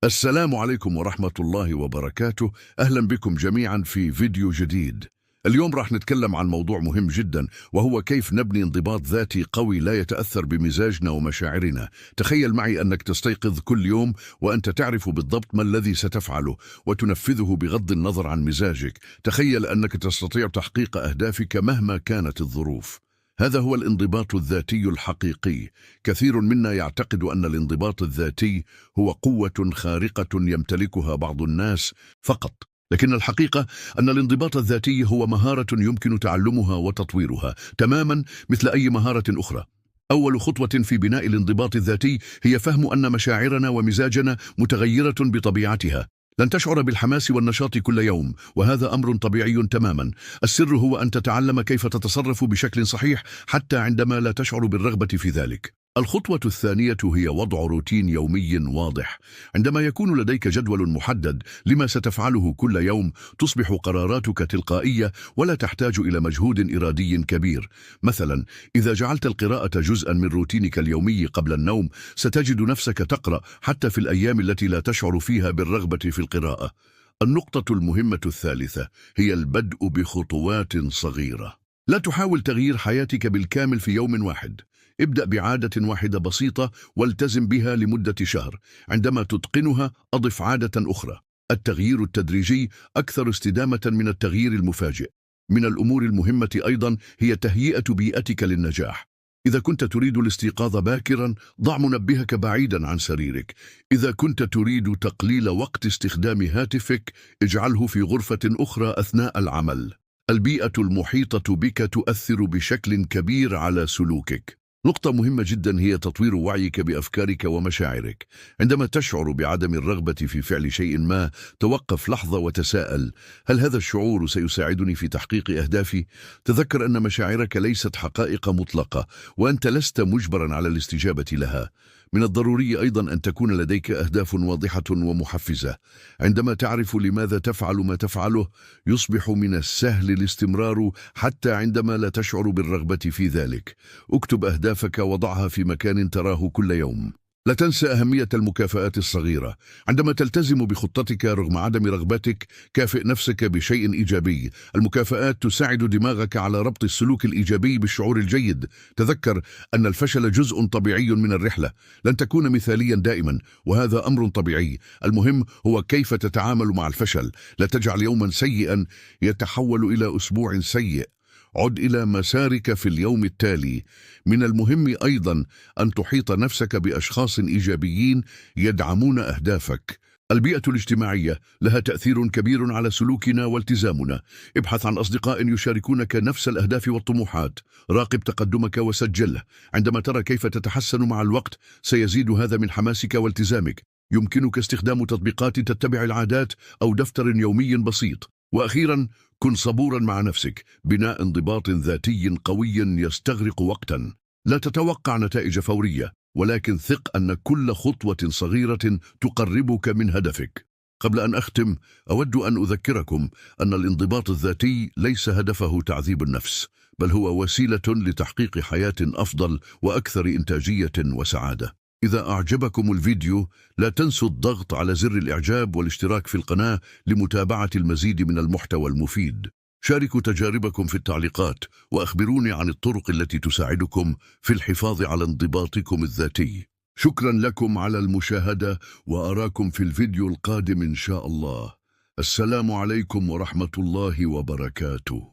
السلام عليكم ورحمة الله وبركاته. أهلا بكم جميعا في فيديو جديد. اليوم راح نتكلم عن موضوع مهم جدا، وهو كيف نبني انضباط ذاتي قوي لا يتأثر بمزاجنا ومشاعرنا. تخيل معي أنك تستيقظ كل يوم وأنت تعرف بالضبط ما الذي ستفعله وتنفذه بغض النظر عن مزاجك. تخيل أنك تستطيع تحقيق أهدافك مهما كانت الظروف. هذا هو الانضباط الذاتي الحقيقي. كثير منا يعتقد أن الانضباط الذاتي هو قوة خارقة يمتلكها بعض الناس فقط، لكن الحقيقة أن الانضباط الذاتي هو مهارة يمكن تعلمها وتطويرها تماما مثل أي مهارة أخرى. أول خطوة في بناء الانضباط الذاتي هي فهم أن مشاعرنا ومزاجنا متغيرة بطبيعتها. لن تشعر بالحماس والنشاط كل يوم، وهذا أمر طبيعي تماما. السر هو أن تتعلم كيف تتصرف بشكل صحيح حتى عندما لا تشعر بالرغبة في ذلك. الخطوة الثانية هي وضع روتين يومي واضح. عندما يكون لديك جدول محدد لما ستفعله كل يوم، تصبح قراراتك تلقائية ولا تحتاج إلى مجهود إرادي كبير. مثلا، إذا جعلت القراءة جزءا من روتينك اليومي قبل النوم، ستجد نفسك تقرأ حتى في الأيام التي لا تشعر فيها بالرغبة في القراءة. النقطة المهمة الثالثة هي البدء بخطوات صغيرة. لا تحاول تغيير حياتك بالكامل في يوم واحد. ابدأ بعادة واحدة بسيطة والتزم بها لمدة شهر. عندما تتقنها، أضف عادة أخرى. التغيير التدريجي أكثر استدامة من التغيير المفاجئ. من الأمور المهمة أيضا هي تهيئة بيئتك للنجاح. إذا كنت تريد الاستيقاظ باكرا، ضع منبهك بعيدا عن سريرك. إذا كنت تريد تقليل وقت استخدام هاتفك، اجعله في غرفة أخرى أثناء العمل. البيئة المحيطة بك تؤثر بشكل كبير على سلوكك. نقطة مهمة جدا هي تطوير وعيك بأفكارك ومشاعرك. عندما تشعر بعدم الرغبة في فعل شيء ما، توقف لحظة وتساءل: هل هذا الشعور سيساعدني في تحقيق أهدافي؟ تذكر أن مشاعرك ليست حقائق مطلقة، وأنت لست مجبرا على الاستجابة لها. من الضروري أيضا أن تكون لديك أهداف واضحة ومحفزة. عندما تعرف لماذا تفعل ما تفعله، يصبح من السهل الاستمرار حتى عندما لا تشعر بالرغبة في ذلك. اكتب أهدافك وضعها في مكان تراه كل يوم. لا تنسى أهمية المكافآت الصغيرة. عندما تلتزم بخطتك رغم عدم رغبتك، كافئ نفسك بشيء إيجابي. المكافآت تساعد دماغك على ربط السلوك الإيجابي بالشعور الجيد. تذكر أن الفشل جزء طبيعي من الرحلة. لن تكون مثاليا دائما، وهذا أمر طبيعي. المهم هو كيف تتعامل مع الفشل. لا تجعل يوما سيئا يتحول إلى أسبوع سيء. عد إلى مسارك في اليوم التالي. من المهم أيضا أن تحيط نفسك بأشخاص إيجابيين يدعمون أهدافك. البيئة الاجتماعية لها تأثير كبير على سلوكنا والتزامنا. ابحث عن أصدقاء يشاركونك نفس الأهداف والطموحات. راقب تقدمك وسجله. عندما ترى كيف تتحسن مع الوقت، سيزيد هذا من حماسك والتزامك. يمكنك استخدام تطبيقات تتبع العادات أو دفتر يومي بسيط. وأخيرا، كن صبورا مع نفسك. بناء انضباط ذاتي قوي يستغرق وقتا. لا تتوقع نتائج فورية، ولكن ثق أن كل خطوة صغيرة تقربك من هدفك. قبل أن أختم، أود أن أذكركم أن الانضباط الذاتي ليس هدفه تعذيب النفس، بل هو وسيلة لتحقيق حياة أفضل وأكثر إنتاجية وسعادة. إذا أعجبكم الفيديو، لا تنسوا الضغط على زر الإعجاب والاشتراك في القناة لمتابعة المزيد من المحتوى المفيد. شاركوا تجاربكم في التعليقات، وأخبروني عن الطرق التي تساعدكم في الحفاظ على انضباطكم الذاتي. شكرا لكم على المشاهدة، وأراكم في الفيديو القادم إن شاء الله. السلام عليكم ورحمة الله وبركاته.